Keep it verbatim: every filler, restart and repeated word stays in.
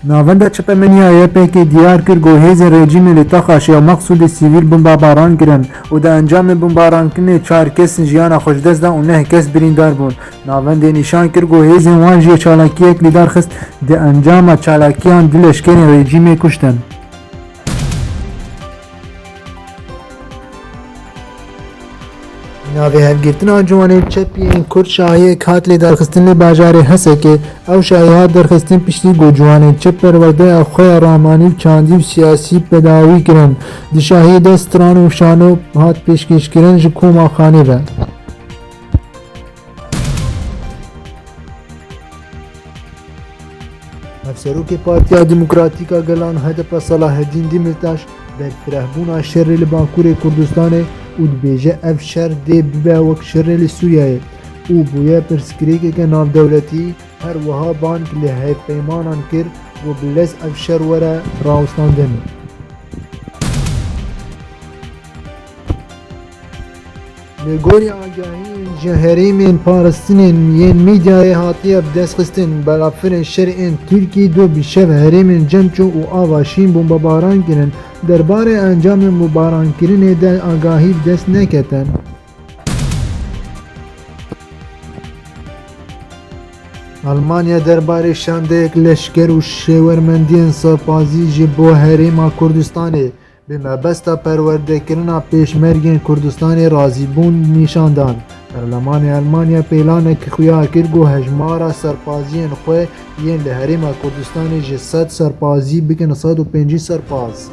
Navenda Çepemeniya Y P G diyar kir ku hêzên rejîmê li Taxaşê ya Maqsûdê sivîl bombebaran kirin û di encamê bombebarankirinê çar kes jiyana xwe ji dest dan û neh kes birîndar bûn. Navendê nîşan kir ku hêzên wan jî çalakiyek li dar xist, di encama çalakiyan du leşkerên rejîmê kuştin. Navê hevgirtina ciwanên çep yên Kurd şahiyek hat lê derxistin li bajarê Hesekê. Ew şahî hat derxistin piştî ku ciwanên çep perwerdeya xwe ya ramanî û çandî û siyasî pedawî kirin. Di şahiyê de stran û şano hat pêşkêşkirin ji Koma Xanê ve. Hevserokê Partiya Demokratîk a Gelan H D P Selaheddîn Demîrtaş berfirehbûna şerê li Bakurê Kurdistanê û dibêje ev şer dê bibe wek şerê li Sûriyeyê û bûye pirsgirêkeke navdewletî, her wiha bang li hevpeymanan kir ku bi lez ev şer were rawestandin. Li gorî agahiyên ji herêmên parastinên yên mîdyayê hatiye bidestxistin, balafirên şerê yên Tirkî du bi şev herêmên Cemço û Avaşîn bombebaran kirin, derbarê encamên bombebarankirinê de agahî bi dest neketin. Almanya derbarê şandeyek leşker û şêwermendiyên serpazî ji bo Herêma Kurdistanê bi mebesta perwerdekirina pêşmergên Kurdistanê razîbûn nîşan dan. Perlemanê Almanya pêlanek xuya kir ku hejmara serpaziyên xwe yên li Herêma Kurdistanê ji sed serpazî bikin sed û pêncî serpaz.